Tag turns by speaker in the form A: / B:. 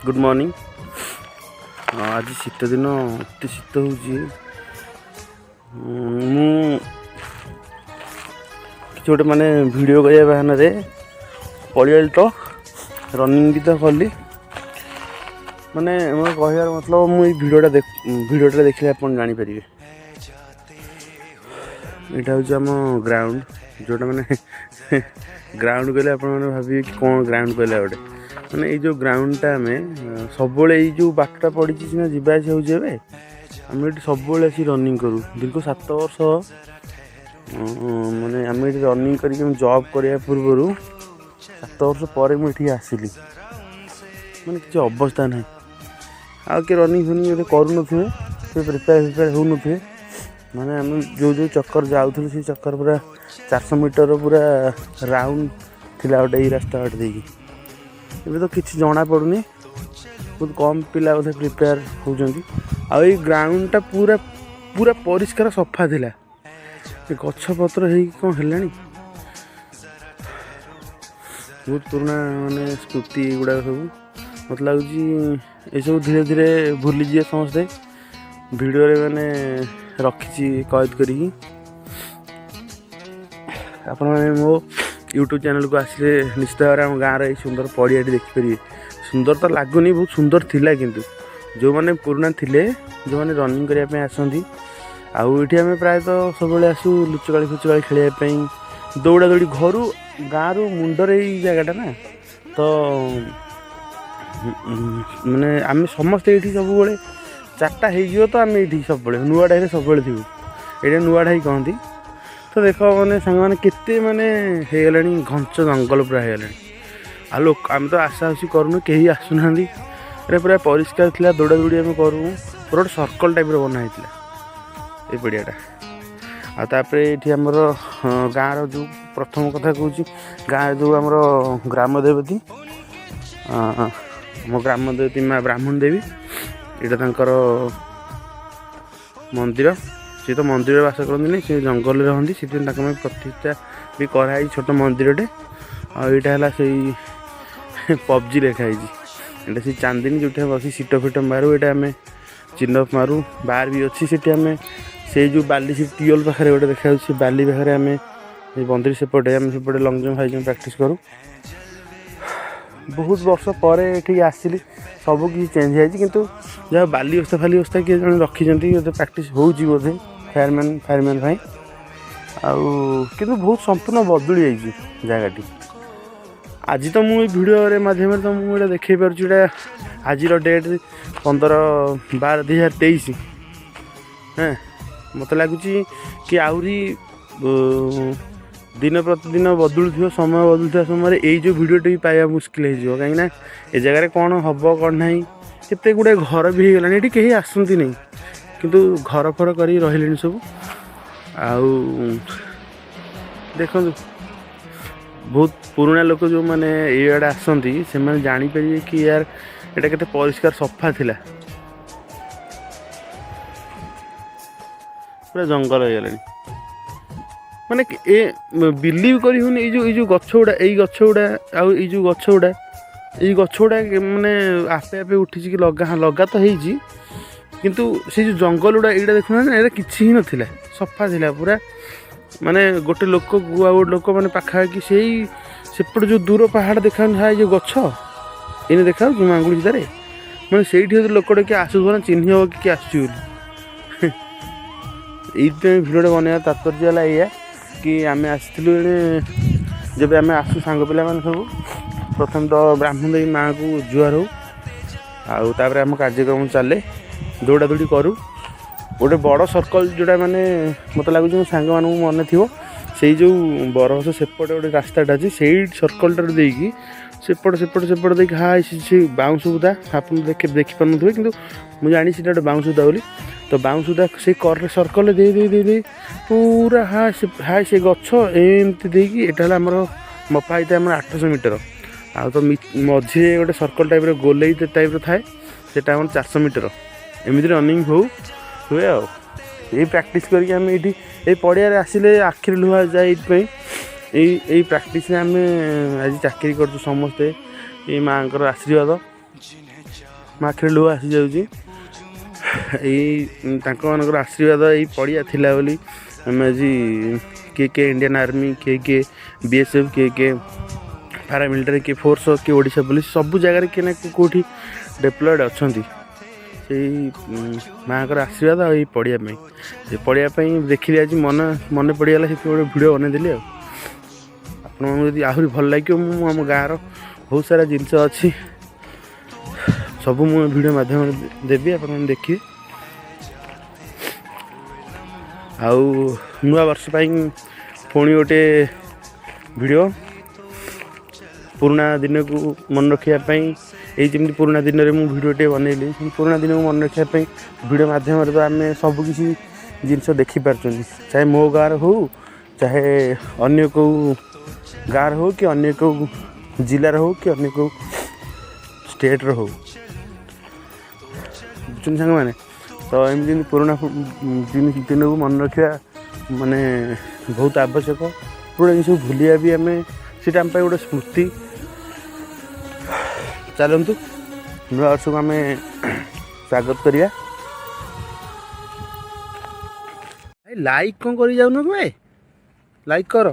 A: Good morning. ଆଜି ଶୀତ ଦିନ, ଏତେ ଶୀତ ହେଉଛି। ମୁଁ କିଛି ଗୋଟେ ମାନେ ଭିଡ଼ିଓ କରିବା ବାହାନାରେ ପଳେଇଆଇଲି ତ ରନିଂ ବି ତ କଲି। ମାନେ ମୋର କହିବାର ମତଲବ, ମୁଁ ଏଇ ଭିଡ଼ିଓଟା ଭିଡ଼ିଓଟା ଦେଖିଲେ ଆପଣ ଜାଣିପାରିବେ। ଏଇଟା ହେଉଛି ଆମ ଗ୍ରାଉଣ୍ଡ, ଯେଉଁଟା ମାନେ ଗ୍ରାଉଣ୍ଡ କହିଲେ ଆପଣମାନେ ଭାବିବେ କି କ'ଣ ଗ୍ରାଉଣ୍ଡ କହିଲା ଗୋଟେ। ମାନେ ଏଇ ଯେଉଁ ଗ୍ରାଉଣ୍ଡଟା ଆମେ ସବୁବେଳେ, ଏଇ ଯେଉଁ ବାଟଟା ପଡ଼ିଛି ସିନା ଯିବା ଆସିବା ହେଉଛି, ଏବେ ଆମେ ଏଠି ସବୁବେଳେ ଆସି ରନିଂ କରୁ। ଦୀର୍ଘ 7 ବର୍ଷ ମାନେ ଆମେ ଏଠି ରନିଂ କରିକି, ମୁଁ ଜବ୍ କରିବା ପୂର୍ବରୁ 7 ବର୍ଷ ପରେ ମୁଁ ଏଠିକି ଆସିଲି। ମାନେ କିଛି ଅବସ୍ଥା ନାହିଁ। ଆଉ କିଏ ରନିଂ ଫନିଂ ଏବେ କରୁନଥିବେ, ସେ ପ୍ରିପେୟାର ଫିପେୟାର ହେଉନଥିବେ। ମାନେ ଆମେ ଯେଉଁ ଯେଉଁ ଚକ୍କର ଯାଉଥିଲୁ, ସେଇ ଚକ୍କର ପୁରା 400 ମିଟର ପୁରା ରାଉଣ୍ଡ ଥିଲା ଗୋଟେ ଏଇ ରାସ୍ତା ବାଟ ଦେଇକି। ଏବେ ତ କିଛି ଜଣାପଡ଼ୁନି, ବହୁତ କମ୍ ପିଲା ବୋଧେ ପ୍ରିପେୟାର ହେଉଛନ୍ତି। ଆଉ ଏଇ ଗ୍ରାଉଣ୍ଡଟା ପୁରା ପୁରା ପରିଷ୍କାର ସଫା ଥିଲା। ଏ ଗଛ ପତ୍ର ହେଇକି କ'ଣ ହେଲାଣି। ବହୁତ ପୁରୁଣା ମାନେ ସ୍ମୃତି ଏଗୁଡ଼ାକ ସବୁ। ମୋତେ ଲାଗୁଛି ଏସବୁ ଧୀରେ ଧୀରେ ଭୁଲିଯିବେ ସମସ୍ତେ। ଭିଡ଼ିଓରେ ମାନେ ରଖିଛି କଏଦ କରିକି। ଆପଣମାନେ ମୋ ୟୁଟ୍ୟୁବ୍ ଚ୍ୟାନେଲ୍କୁ ଆସିଲେ ନିଶ୍ଚିତ ଭାବରେ ଆମ ଗାଁର ଏଇ ସୁନ୍ଦର ପଡ଼ିଆଟି ଦେଖିପାରିବେ। ସୁନ୍ଦର ତ ଲାଗୁନି, ବହୁତ ସୁନ୍ଦର ଥିଲା। କିନ୍ତୁ ଯେଉଁମାନେ ପୁରୁଣା ଥିଲେ, ଯେଉଁମାନେ ରନିଂ କରିବା ପାଇଁ ଆସନ୍ତି, ଆଉ ଏଠି ଆମେ ପ୍ରାୟତଃ ସବୁବେଳେ ଆସୁ ଲୁଚକାଳି ଫୁଚକାଳି ଖେଳିବା ପାଇଁ, ଦୌଡ଼ା ଦୌଡ଼ି। ଘରୁ ଗାଁରୁ ମୁଣ୍ଡରେ ଏଇ ଜାଗାଟା ନା ତ, ମାନେ ଆମେ ସମସ୍ତେ ଏଇଠି ସବୁବେଳେ। 4ଟା ହେଇଯିବ ତ ଆମେ ଏଇଠି ସବୁବେଳେ ନୂଆଡାହିରେ ସବୁବେଳେ ଥିବୁ। ଏଇଟା ନୂଆଡାହି କହନ୍ତି ତ। ଦେଖ ମାନେ ସାଙ୍ଗମାନେ, କେତେ ମାନେ ହେଇଗଲାଣି, ଘଞ୍ଚ ଜଙ୍ଗଲ ପୁରା ହେଇଗଲାଣି। ଆଉ ଲୋକ ଆମେ ତ ଆସା ଆସି କରୁନୁ, କେହି ଆସୁନାହାନ୍ତି। ଏଇଟା ପୁରା ପରିଷ୍କାର ଥିଲା, ଦୌଡ଼ା ଦୌଡ଼ି ଆମେ କରୁ। ପୁରା ଗୋଟେ ସର୍କଲ୍ ଟାଇପ୍ର ବନା ହେଇଥିଲା ଏଇ ପଡ଼ିଆଟା। ଆଉ ତାପରେ ଏଇଠି ଆମର ଗାଁର ଯେଉଁ, ପ୍ରଥମ କଥା କହୁଛି, ଗାଁରେ ଯେଉଁ ଆମର ଗ୍ରାମ ଦେବତୀ, ଆମ ଗ୍ରାମ ଦେବତୀ ମା ବ୍ରାହ୍ମଣ ଦେବୀ, ଏଇଟା ତାଙ୍କର ମନ୍ଦିର। ସେ ତ ମନ୍ଦିରରେ ବାସ କରନ୍ତିନି, ସେ ଜଙ୍ଗଲରେ ରହନ୍ତି। ସେଥିପାଇଁ ତାଙ୍କ ପାଇଁ ପ୍ରତିଷ୍ଠା ବି କରାହେଇଛି ଛୋଟ ମନ୍ଦିରଟେ। ଆଉ ଏଇଟା ହେଲା ସେଇ ପବଜି ଲେଖା ହେଇଛି। ଏଇଟା ସେଇ ଚାନ୍ଦିନୀ, ଯେଉଁଠି ଆମେ ବସି ସିଟ ଫିଟ ମାରୁ। ଏଇଟା ଆମେ ଚିନଅପ୍ ମାରୁ। ବାର ବି ଅଛି ସେଠି। ଆମେ ସେଇ ଯେଉଁ ବାଲି, ସେ ଟିଅଲ ପାଖରେ ଗୋଟେ ଦେଖାଯାଉଛି, ସେ ବାଲି ପାଖରେ ଆମେ ଏଇ ବନ୍ଦରୀ ସେପଟେ, ଆମେ ସେପଟେ long jump, high jump practice କରୁ। ବହୁତ ବର୍ଷ ପରେ ଏଠିକି ଆସିଲି, ସବୁ କିଛି ଚେଞ୍ଜ ହେଇଯାଇଛି। କିନ୍ତୁ ଯାହା ବାଲି ବସ୍ତା ଫାଲି ବସ୍ତା କିଏ ଜଣେ ରଖିଛନ୍ତି ବୋଧେ, ପ୍ରାକ୍ଟିସ୍ ହେଉଛି ବୋଧେ ଫାୟାରମ୍ୟାନ୍ ଫାୟାରମ୍ୟାନ୍ ପାଇଁ। ଆଉ କିନ୍ତୁ ବହୁତ ସମ୍ପୂର୍ଣ୍ଣ ବଦଳି ଯାଇଛି ଜାଗାଟି। ଆଜି ତ ମୁଁ ଏଇ ଭିଡ଼ିଓରେ ମାଧ୍ୟମରେ ତ ମୁଁ ଏଇଟା ଦେଖେଇ ପାରୁଛି। ଏଇଟା ଆଜିର ଡେଟ୍ 15/12/2023। ହଁ, ମୋତେ ଲାଗୁଛି କି ଆହୁରି ଦିନ ପ୍ରତିଦିନ ବଦଳୁଥିବ, ସମୟ ବଦଳୁଥିବା ସମୟରେ ଏଇ ଯେଉଁ ଭିଡ଼ିଓଟି ବି ପାଇବା ମୁସ୍କିଲ ହେଇଯିବ। କାହିଁକିନା ଏ ଜାଗାରେ କ'ଣ ହେବ କ'ଣ ନାହିଁ, କେତେ ଗୁଡ଼ାଏ ଘର ବି ହେଇଗଲାଣି। ଏଠି କେହି ଆସନ୍ତିନି, କିନ୍ତୁ ଘର ଫର କରିକି ରହିଲେଣି ସବୁ। ଆଉ ଦେଖନ୍ତୁ, ବହୁତ ପୁରୁଣା ଲୋକ ଯେଉଁମାନେ ଏଇଆଡ଼େ ଆସନ୍ତି, ସେମାନେ ଜାଣିପାରିବେ କି ୟାର ଏଇଟା କେତେ ପରିଷ୍କାର ସଫା ଥିଲା। ପୁରା ଜଙ୍ଗଲ ହେଇଗଲାଣି। ମାନେ ଏ ବିଲିଭ୍ କରି ହେଉନି। ଏଇ ଯେଉଁ ଗଛ ଗୁଡ଼ା, ଏଇ ଗଛ ଗୁଡ଼ା, ଆଉ ଏଇ ଯେଉଁ ଗଛ ଗୁଡ଼ା, ଏଇ ଗଛ ଗୁଡ଼ା ମାନେ ଆପେ ଆପେ ଉଠିଛି କି ଲଗା? ହଁ, ଲଗା ତ ହେଇଛି, କିନ୍ତୁ ସେଇ ଯେଉଁ ଜଙ୍ଗଲ ଗୁଡ଼ା, ଏଇଟା ଦେଖୁନାହାନ୍ତି ନା, ଏଇଟା କିଛି ହିଁ ନଥିଲା, ସଫା ଥିଲା ପୁରା। ମାନେ ଗୋଟେ ଲୋକକୁ ଆଉ ଗୋଟେ ଲୋକ ମାନେ ପାଖାପାଖି ସେଇ ସେପଟେ ଯେଉଁ ଦୂର ପାହାଡ଼ ଦେଖାଯାଉନି, ଏଇ ଯେଉଁ ଗଛ ଏଇନେ ଦେଖାଯାଉଛି ମୋ ଆଙ୍ଗୁଳି ସିଧାରେ, ମାନେ ସେଇଠି ଯଦି ଲୋକଟେ କିଏ ଆସୁଥିବ ନା, ଚିହ୍ନି ହେବ କି କିଏ ଆସୁଛି ବୋଲି। ଏଇଥିପାଇଁ ଭିଡ଼ିଓଟା ବନେଇବା ତାତ୍ପର୍ଯ୍ୟ ହେଲା ଏଇଆ କି ଆମେ ଆସିଥିଲୁ ଏଣେ। ଯେବେ ଆମେ ଆସୁ ସାଙ୍ଗ ପିଲାମାନେ ସବୁ, ପ୍ରଥମେ ତ ବ୍ରାହ୍ମଣ ଦେବୀ ମାଆକୁ ଜୁହାର ହଉ, ଆଉ ତାପରେ ଆମ କାର୍ଯ୍ୟକ୍ରମ ଚାଲେ, ଦୌଡ଼ା ଦୌଡ଼ି କରୁ। ଗୋଟେ ବଡ଼ ସର୍କଲ୍ ଯେଉଁଟା, ମାନେ ମୋତେ ଲାଗୁଛି ମୋ ସାଙ୍ଗମାନଙ୍କୁ ମନେ ଥିବ, ସେଇ ଯେଉଁ ବରଗଛ ସେପଟେ ଗୋଟେ ରାସ୍ତାଟା ଅଛି, ସେଇ ସର୍କଲ୍ଟାରୁ ଦେଇକି ସେପଟେ ସେପଟେ ସେପଟେ ଦେଇକି ହାଇ ସେ ବାଉଁଶ ବୁଦା ଆପଣ ଦେଖିପାରୁନଥିବେ, କିନ୍ତୁ ମୁଁ ଜାଣିଛି ସେଇଟା ଗୋଟେ ବାଉଁଶ ବୁଦା ବୋଲି। ତ ବାଉଁଶ ବୁଦା ସେଇ କରରେ ସର୍କଲ୍ରେ ଦେଇ ଦେଇ ଦେଇ ଦେଇ ପୁରା ହାଇ ସେ ହାଇ ସେ ଗଛ ଏମିତି ଦେଇକି, ଏଇଟା ହେଲା ଆମର ମପା ହେଇଥାଏ ଆମର 800 ମିଟର। ଆଉ ତ ମଝିରେ ଗୋଟେ ସର୍କଲ୍ ଟାଇପ୍ର, ଗୋଲେଇ ଟାଇପ୍ର ଥାଏ, ସେଇଟା ଆମର 400 ମିଟର। ଏମିତି ରନିଂ ହୁଏ। ଆଉ ଏଇ ପ୍ରାକ୍ଟିସ୍ କରିକି ଆମେ ଏଇଠି ଏଇ ପଡ଼ିଆରେ ଆସିଲେ ଆଖିରେ ଲୁହ ଯାଏ ଏଇଥିପାଇଁ। ଏଇ ଏଇ ପ୍ରାକ୍ଟିସ୍ରେ ଆମେ ଆଜି ଚାକିରି କରୁଛୁ ସମସ୍ତେ, ଏଇ ମାଆଙ୍କର ଆଶୀର୍ବାଦ। ମୋ ଆଖିରେ ଲୁହ ଆସିଯାଉଛି। ଏଇ ତାଙ୍କମାନଙ୍କର ଆଶୀର୍ବାଦ, ଏଇ ପଡ଼ିଆ ଥିଲା ବୋଲି ଆମେ ଆଜି କିଏ କିଏ ଇଣ୍ଡିଆନ୍ ଆର୍ମି, କିଏ କିଏ ବିଏସ୍ଏଫ୍, କିଏ କିଏ ପାରାମିଲିଟାରୀ, କିଏ ଫୋର୍ସ, କିଏ ଓଡ଼ିଶା ପୋଲିସ, ସବୁ ଜାଗାରେ କିଏ ନା କେଉଁଠି ଡେପ୍ଲଏଡ଼୍ ଅଛନ୍ତି ସେଇ ମାଆଙ୍କର ଆଶୀର୍ବାଦ ଆଉ ଏଇ ପଡ଼ିଆ ପାଇଁ। ସେ ପଡ଼ିଆ ପାଇଁ ଦେଖିଲି ଆଜି ମନେ ପଡ଼ିଗଲା, ସେଥିପାଇଁ ଗୋଟେ ଭିଡ଼ିଓ ବନେଇଦେଲି। ଆଉ ଆପଣଙ୍କୁ ଯଦି ଆହୁରି ଭଲ ଲାଗିବ, ମୁଁ ଆମ ଗାଁର ବହୁତ ସାରା ଜିନିଷ ଅଛି, ସବୁ ମୁଁ ଭିଡ଼ିଓ ମାଧ୍ୟମରେ ଦେବି, ଆପଣମାନେ ଦେଖିବେ। ଆଉ ନୂଆ ବର୍ଷ ପାଇଁ ପୁଣି ଗୋଟେ ଭିଡ଼ିଓ, ପୁରୁଣା ଦିନକୁ ମନେ ରଖିବା ପାଇଁ। ଏଇ ଯେମିତି ପୁରୁଣା ଦିନରେ ମୁଁ ଭିଡ଼ିଓଟିଏ ବନେଇଲି, ସେମିତି ପୁରୁଣା ଦିନକୁ ମନେ ରଖିବା ପାଇଁ ଭିଡ଼ିଓ ମାଧ୍ୟମରେ ତ ଆମେ ସବୁକିଛି ଜିନିଷ ଦେଖିପାରୁଛନ୍ତି, ଚାହେ ମୋ ଗାଁର ହଉ, ଚାହେ ଅନ୍ୟ କେଉଁ ଗାଁର ହଉ, କି ଅନ୍ୟ କେଉଁ ଜିଲ୍ଲାର ହଉ, କି ଅନ୍ୟ କେଉଁ ଷ୍ଟେଟ୍ର ହଉ। ବୁଝୁଛନ୍ତି ସାଙ୍ଗମାନେ? ତ ଏମିତି ଏମିତି ପୁରୁଣା ଦିନକୁ ମନେ ରଖିବା ମାନେ ବହୁତ ଆବଶ୍ୟକ। ପୁରୁଣା ଜିନିଷକୁ ଭୁଲିବା ବି ଆମେ, ସେଇଟା ଆମ ପାଇଁ ଗୋଟେ ସ୍ମୃତି। ଚାଲନ୍ତୁ ନୂଆ ବର୍ଷକୁ ଆମେ ସ୍ୱାଗତ କରିବା। ଭାଇ, ଲାଇକ୍ କ'ଣ କରି ଯାଉନ କି? ଭାଇ, ଲାଇକ୍ କର।